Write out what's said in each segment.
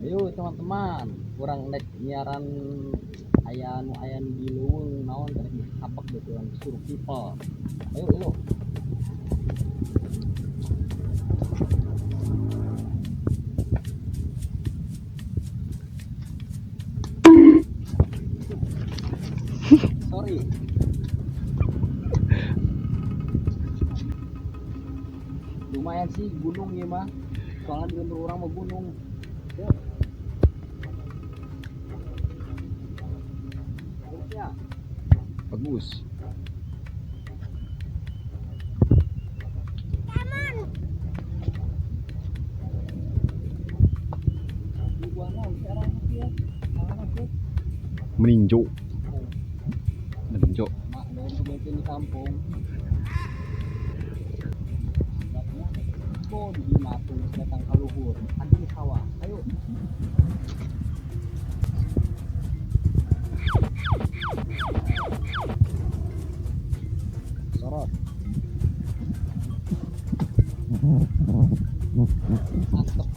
Ayo teman-teman, kurang nek nyiaran aya nu aya di leuweung naon karek dihapak gitu urang survival. Ayo ayo. Sorry. Lumayan sih gunung ya mah. Soalnya di lembur orang mah gunung. Yuk. Ya. Bagus. Meninjo. Meninjo. Mak di kampung. Oh, di matung datang ka luhur. Adi sawah. Ayo. Sorot. Mantep.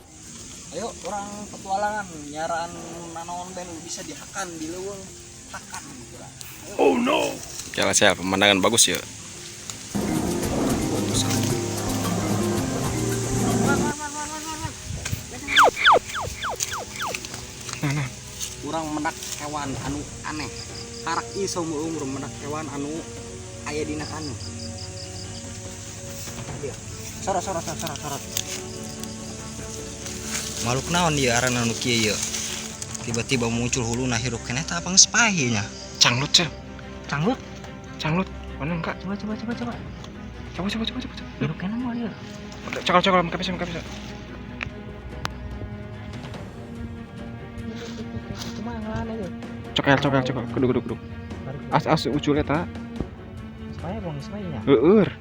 Ayo orang petualangan nyaraan nanaon ben bisa dihakan di leuweung hakan gitu lah. Ayo. Oh no. Jalan saya pemandangan bagus ya. Nah. Urang menak hewan anu aneh. Karak iso umur menak hewan anu aya dina kanu. Dia. Sorot sorot sorot sorot sorot. Makhluk naon dia arana nu kieu ieu? Tiba-tiba muncul huluna hirup keneh tah apa geus paeh nya? Canglut sih. Canglut? Canglut. Mana enggak? Coba coba coba coba. Coba coba coba coba. Hirup keneh moal ieu. Cokol cokol muka bisa muka bisa. Cokel cokel cokel. Kudu kudu kudu. As as ucul eta. Geus paeh bong geus paeh nya. Heueur.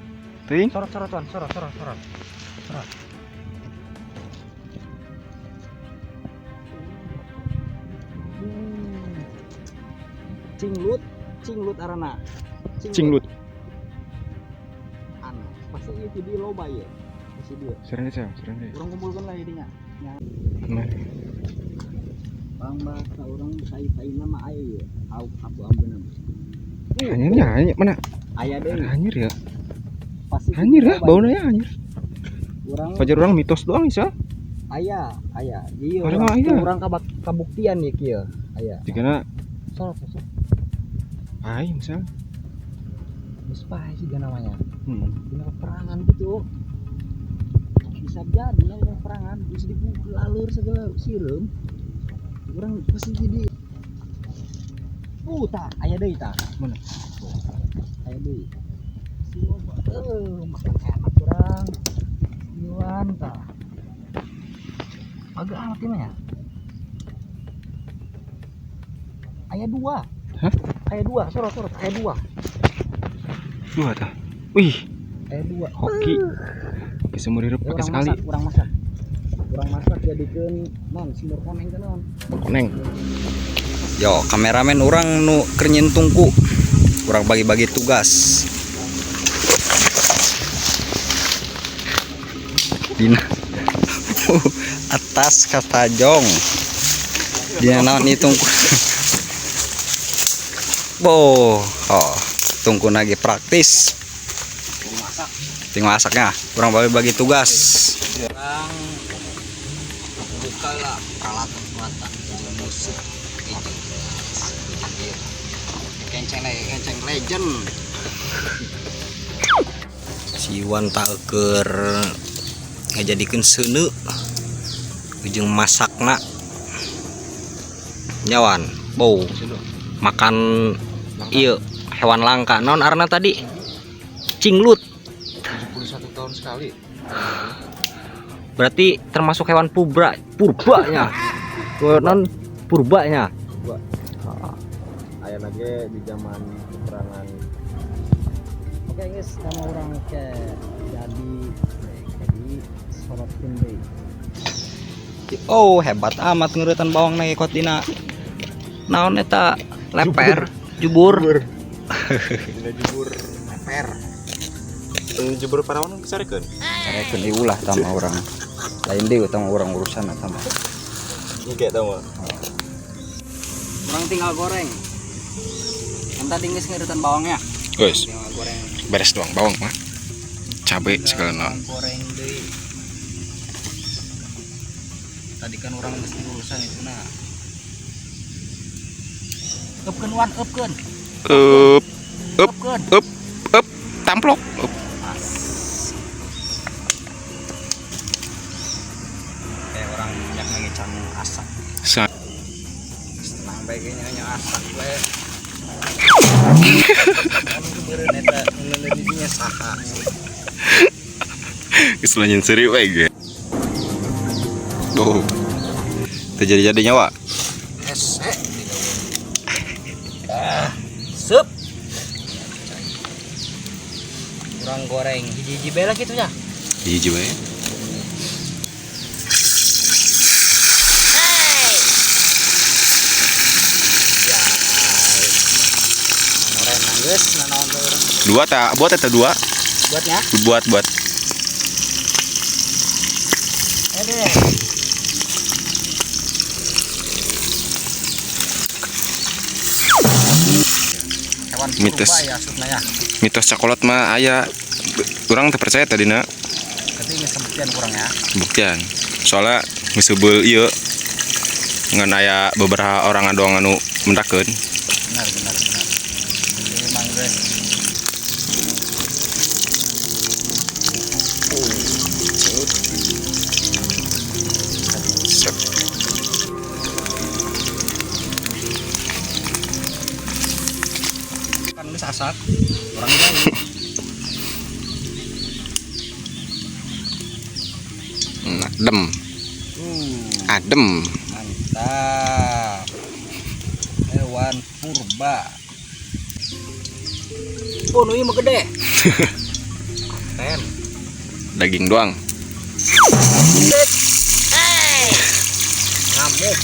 Teuing. Sorot sorot tuan, sorot sorot sorot. Sorot. Cinglut, cinglut arana. Cinglut. Aneh. Pasti ieu di loba ieu. Pasti dia. Serende saya, serende. Urang kumpulkeun lah dinya. Mana? Bang bahasa urang sai-saina mah aya ieu. Au abu-abuna. Hanyir ya, hanyir mana? Aya deui. Hanyir ya. Pasti Hanyir ya, bauna ya hanyir. Urang Fajar urang mitos doang isa. Aya, aya. Ieu Urang mah aya. urang kabuktian ieu kieu. Aya. Jigana sorot sorot. Ai misal. Geus paeh sih namanya. Dina peperangan gitu. Bisa jadi dina peperangan geus dipukul alur segala sireum. Urang pasti jadi tah, aya deui tah. Mana? Aya deui. Si loba. Makan enak urang. Iwan tah. Agak amat ini ya. Aya dua. Hah? Aya dua, sorot sorot, aya dua. Dua tah. Wih, Aya dua. Hoki. Bisa seumur hidup pakai sekali. Masak, urang masak. Urang masak jadikeun non semur koneng teh non. Semur koneng. Yo, kameramen urang nu keur nyieun tungku. Urang bagi-bagi tugas. Dina atas katajong. Dina naon ieu tungku? Boh, oh, tungku lagi praktis. Ting masaknya, kurang bagi-bagi tugas. Kurang buka lah peralatan-peralatan musik itu. Kenceng lagi, kenceng legend. Si Iwan tak keur ngajadikeun seuneu ujung masakna. Nyawan, bau makan ieu hewan langka non arna tadi cinglut. 71 tahun sekali. Berarti termasuk hewan purba, purbanya. Non purbanya. Purba. Aya lagi di zaman peperangan. Oke guys, sama orang ke jadi sorotkeun deui. Oh, hebat amat ngeuretan bawang na ikot dina naon eta leper, jubur. Dina jubur Leper. Jubur parawan kesarekeun. Sarekeun ieu ulah tama urang. Lain deui utama urang urusan eta mah. Ini kayak tau mah. Orang tinggal goreng. Yang tadi geus ngeuretan bawangnya. Guys, Tinggal goreng. beres doang bawang mah. Cabe segala naon. Goreng deui. Tadi kan orang geus urusan itu nah. Eupkeun wan, eupkeun. Up, up, Eupkeun. up, up, tamplok. Up. Pas. Kayak orang minyak ngecang asak. Sa Tenang bae kayaknya nya asak we. Anu beureun eta nu di dinya saha sih. Geus lanjut seuri we ge. Oh. Teu jadi-jadi nyawa. Hese. Ah, sup. Kurang goreng hiji-hiji bae lah kitu nya. Hiji wae. Ya. Goreng geus nanaon teh urang. Dua tak buat eta dua. Buatnya? Buat buat. Deh. Hewan Mitos. purba ya asupna ya. Mitos cakolot mah aya. Urang teu percaya tadina. Tapi geus kebuktian kurang ya. Buktian. Soalnya geus heubeul ieu. Ngan aya beberapa orang doang anu mendakeun. Benar benar benar. Jadi emang geus Sep. kan geus asak. Urang jauh. Adem. Adem. Mantap. Hewan purba. Oh, nu ieu mah gede. Keren. Daging doang. Ngamuk.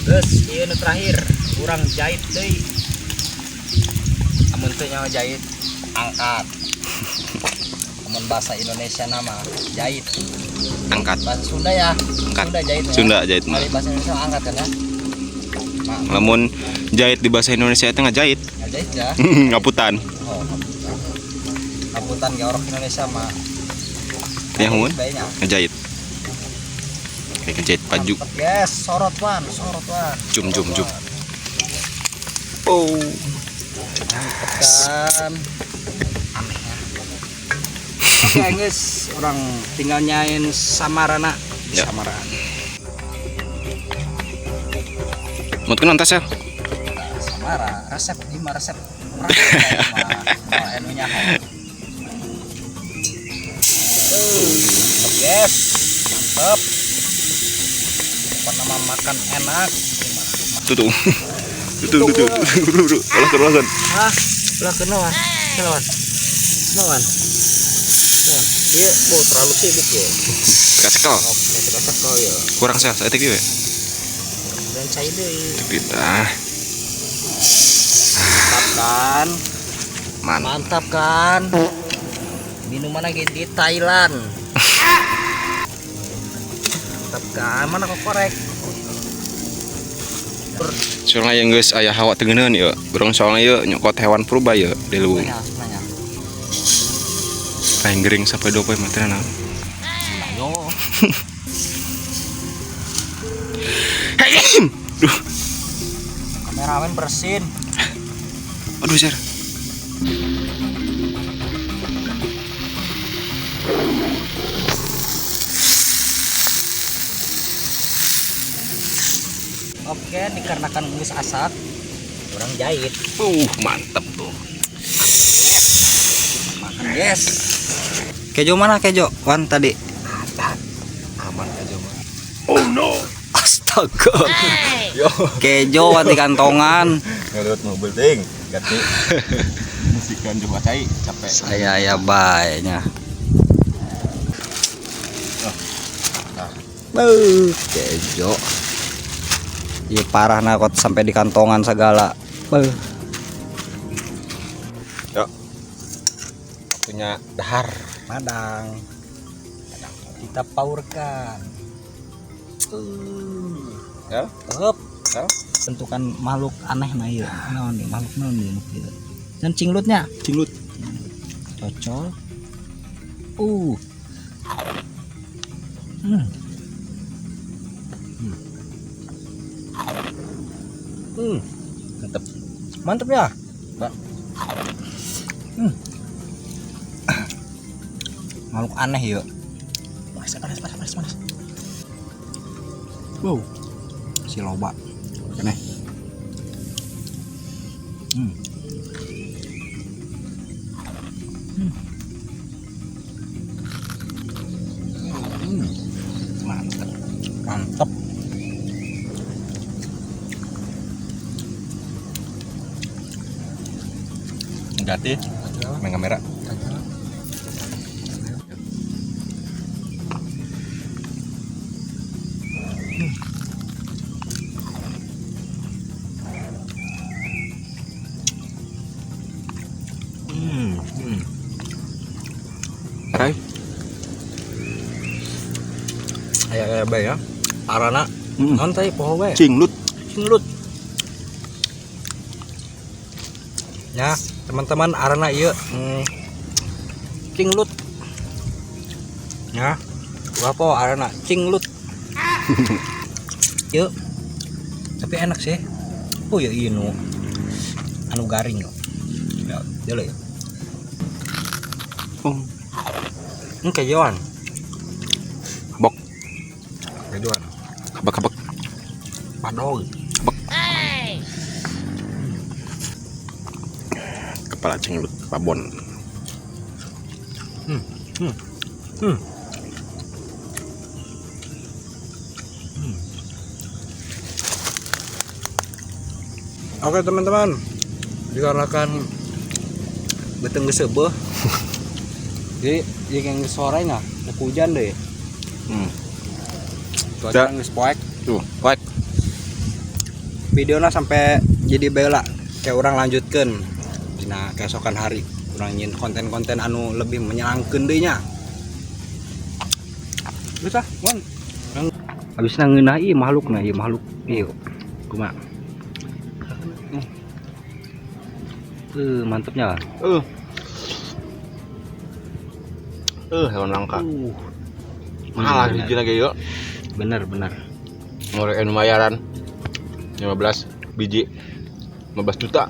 Geus, ieu nu terakhir, urang jahit deui. Amun teu nyawa jahit, angkat. Amun bahasa Indonesia nama jahit. Angkat. Bahasa Sunda ya. Angkat. Sunda jahit ya. Sunda jahit mah. Kali bahasa Indonesia angkat kan ya. Lamun jahit di bahasa Indonesia itu ngajahit. Ngajahit ya. Ngaputan. Oh, ngaputan. Ngaputan ge orang Indonesia mah. Ya mun Baiknya. ngajahit. Kayak ngejahit baju. Mantep, guys, sorot wan, sorot wan. Jum jum jum. Oh. Kan aneh ya. Oke, guys, orang tinggal nyain samarana di Ya. Samarana. Mut kunaon tas ya? Samara, resep 5 resep. Mah anu nyaho. Yes, mantep. Pokoknya mah makan enak. Tutung. Tutung tutung. Tutung. Ulah keluasan. Ah, ulah kenawan. Kenawan. Kenawan. Iya, bu terlalu sibuk ya. Kacekel. Oke, kita cekel ya. Kurang sel, saeutik ieu. Dan cai deui. Tapi tah. Mantap kan? Mantap. Mantap kan? Minuman lagi di Thailand. Mantap kan? Mana kok korek? Soalnya yang geus aya hawa teu ngeunaheun ieu. Urang soalnya ieu nyokot hewan purba ieu di leuweung. Sebenarnya. Paling gering sampai 2 poe mah teh naon. Ayo. Duh. Kameramen bersin. Aduh, Jar. Oke, dikarenakan geus asap, orang jahit. Mantep tuh. Makan, guys. Kejo mana kejo? Wan tadi. Aman kejo mah. Oh no. Astaga. Kejo wan di kantongan. Ngelut mobil ting, ganti. Musikan coba cai, capek. Saya ya baiknya. Beuh, kejo. Iya parah nah kot sampai di kantongan segala. Beuh. Yuk. Waktunya dahar. Madang. Kita paurkan. Ya. Up. Ya. Bentukan makhluk aneh nah ieu. Naon nih makhluk naon nih ieu. Dan cinglutnya. Cinglut. Cocol. Mantep. Mantep ya? Mbak. Makhluk aneh yuk. Panas panas panas panas panas. Wow. Si loba. Aneh. Mantep. Mantep. Ganti main kamera. Rai. Aya aya bae ya. Arana naon teh poho bae. Cinglut. Cinglut. Ya, teman-teman arana ieu cinglut. Ya. Gua po arana cinglut. Yuk. Tapi enak sih. Oh ya ieu nu anu garing kok. Ya, deuleu ya. Oh. Ini kejuan. Bok. Kejuan. Kabak-kabak. Padog. Kabak. Kepala cinglut babon. Oke teman-teman, dikarenakan beteng geus seubeuh. Jadi jeung geus sore nya, hujan deh. Cuaca geus poek. Tuh, poek. Videona sampai jadi bela, kayak orang lanjutkan. Dina keesokan hari, urang nyin konten-konten anu lebih menyenangkeun deui nya. Geus ah, mon. Habisna ngeunah ieu makhlukna, ieu makhluk ieu. Kumaha? Mantepnya. Hewan langka. Mahal hiji lagi yuk. Bener, bener. Ngorek lumayan. 15 biji. 15 juta.